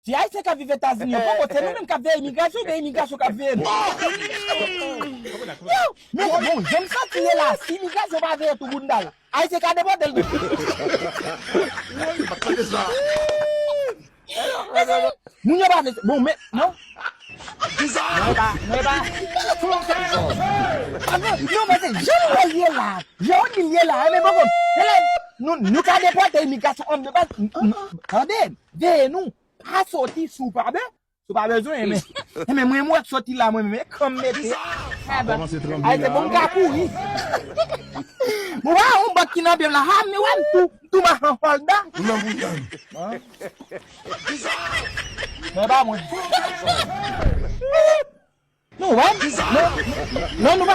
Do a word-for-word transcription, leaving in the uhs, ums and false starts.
Si Ayisyen k ap viv Etazini yo poko, se nou menm k ap veye imigrasyon, veye imigrasyon k ap veye nou. Yo, men bon, jan m santi ye la, si imigrasyon pa veye tou bounda l, Ayisyen ka depòte l tou. Moun yo pa vle, bon, men, non. Non, e pa, non, e pa. Ah, non, non, men se jan nou wè l ye la. Jan w di l ye la, men bon, bon. E la, nou, nou ka depòte imigrasyon an de baz. Tande, veye nou. Pa soti si w pa be-, si w pa bezwen, men. Men mwen, mwen soti la, mwen, men kan m mete. Kòmanse tranble la. Ay, se bon, m ka kouri. Mwen wè yon bòt ki nan pye m la, ha, men wè m tou, m tou machan sòlda. Ou nan bouda m. Men pa mwen. Nou wè? Non, non, nou pa.